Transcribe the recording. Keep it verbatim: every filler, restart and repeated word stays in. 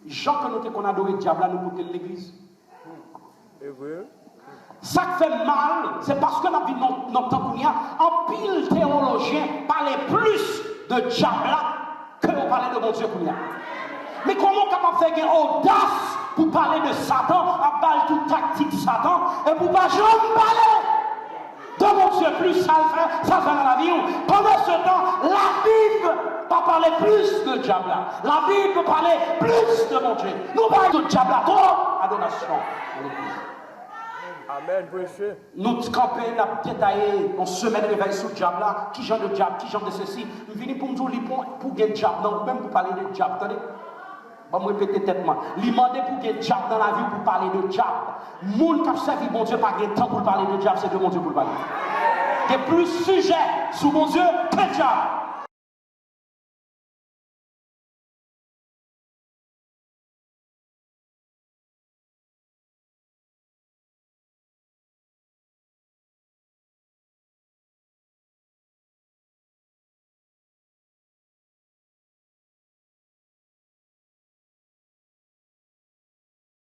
Jan ke nou te konn adore dyab la, nou pote l legliz. E vre. Sa k fè m mal, se paske n ap viv nan nan tan kounye a, anpil teyolojyen pale plis de dyab la ke yo pale de Bondye kounye a. Men kòman w kapab fè gen odas pou pale de Satan, ap ba l tout taktik Satan, epi w pa janm pale de Bondye plis, sa l fè, sa l fè nan lavi w? Pandan se tan, Labib pa pale plis de dyab la. Labib pale plis de Bondye. Nou bay de dyab la twòp adorasyon. Amèn, preche. Nou t kanpe, n ap detaye yon semèn revèy sou dyab la. Ki jan de dyab, ki jan de sesi. M vini pou m di w, li pou, pou gen dyab nan ou menm pou pale de dyab, tande. Ban m repete tèt mwen. Li mande pou gen dyab nan lavi w pou pale de dyab. Moun k ap sèvi Bondye pa gen tan pou l pale de dyab, se de Bondye pou l pale. Gen plis sijè sou Bondye ke dyab.